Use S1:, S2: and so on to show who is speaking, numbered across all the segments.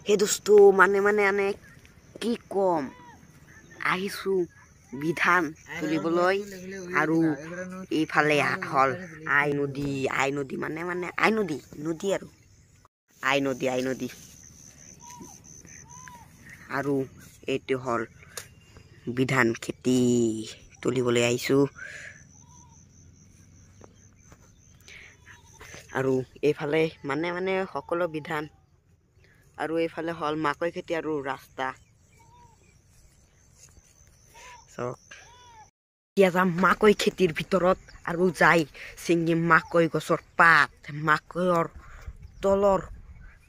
S1: সেই দোস্তো মানে মানে আনে কি ক'ম, আহিছোঁ বিধান তুলিবলৈ। আৰু এইফালে হ'ল আই নদী, আই নদী মানে মানে আই নদী, নদী আৰু আই নদী, আই নদী। আৰু এইটো হ'ল বিধান খেতি তুলিবলৈ আহিছোঁ। আৰু এইফালে মানে মানে সকলো বিধান। আৰু এইফালে হ'ল মাকৈ খেতি আৰু ৰাস্তা। চাওক, এতিয়া যাম মাকৈ খেতিৰ ভিতৰত আৰু যাই ছিঙিম মাকৈ গছৰ পাত, মাকৈৰ তলৰ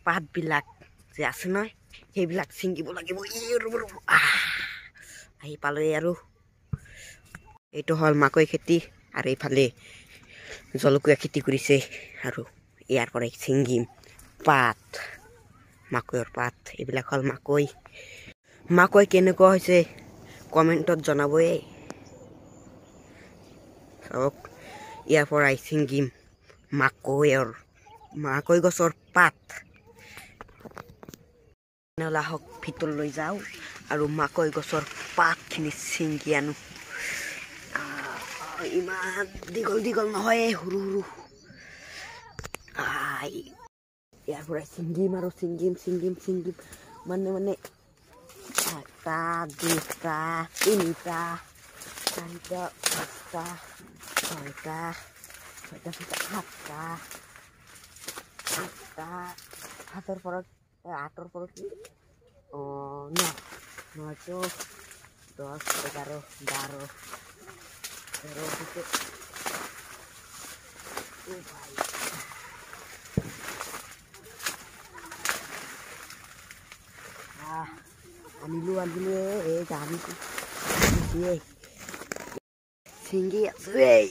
S1: পাতবিলাক যে আছে নহয়, সেইবিলাক ছিঙিব লাগিব। আহি পালোৱে। আৰু এইটো হ'ল মাকৈ খেতি আৰু এইফালে জলকীয়া খেতি কৰিছে। আৰু ইয়াৰ পৰাই ছিঙিম পাত, মাকৈৰ পাত। এইবিলাক হ'ল মাকৈ। মাকৈ কেনেকুৱা হৈছে কমেণ্টত জনাবই। চাওক, ইয়াৰ পৰাই ছিঙিম মাকৈ গছৰ পাত। তেনেহ'লে আহক ভিতৰলৈ যাওঁ আৰু মাকৈ গছৰ পাতখিনি ছিঙি আনো। ইমান দীঘল দীঘল নহয়, সৰু সৰু। ইয়াৰ পৰাই ছিঙিম আৰু ছিঙিম ছিঙিম ছিঙিম মানে মানে এটা, দুটা, তিনিটা, চাৰিটা, পাঁচটা, ছয়টা, ছয়টা, ছয়টা, সাতটা, আঠটা, সাতৰ পৰা আঠৰ পৰা কি ন, নয়টো, 10, 11, 12, 13, ভাই। আনিলো আনিলো, এই আনিছো, এই ছিঙি আছো। এই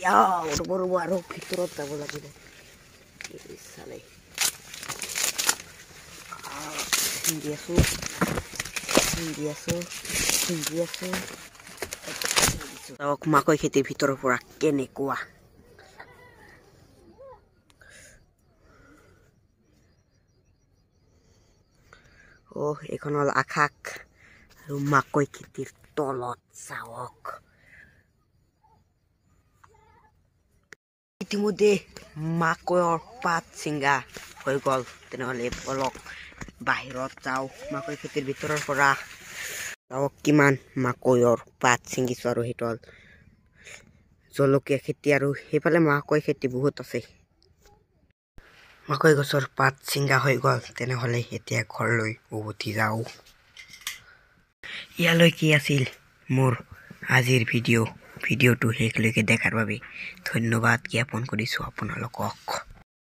S1: ৰ'ব ৰ'ব, আৰু ভিতৰত যাব লাগিব। চালে, ছিঙি আছো, ছিঙি আছো, ছিঙি আছো। চাওক মাকৈ খেতিৰ ভিতৰৰ পৰা কেনেকুৱা। অ', এইখন হ'ল আকাশ আৰু মাকৈ খেতিৰ তলত চাওক। ইতিমধ্যে মাকৈৰ পাত ছিঙা হৈ গ'ল। তেনেহ'লে বলক বাহিৰত যাওঁ মাকৈ খেতিৰ ভিতৰৰ পৰা। চাওক কিমান মাকৈৰ পাত ছিঙিছোঁ। আৰু সেইটো হ'ল জলকীয়া খেতি আৰু সেইফালে মাকৈ খেতি বহুত আছে। মাকৈ গছৰ পাত ছিঙা হৈ গ'ল। তেনেহ'লে এতিয়া ঘৰলৈ উভতি যাওঁ। ইয়ালৈ কি আছিল মোৰ আজিৰ ভিডিঅ'। ভিডিঅ'টো শেষলৈকে দেখাৰ বাবে ধন্যবাদ জ্ঞাপন কৰিছোঁ আপোনালোকক।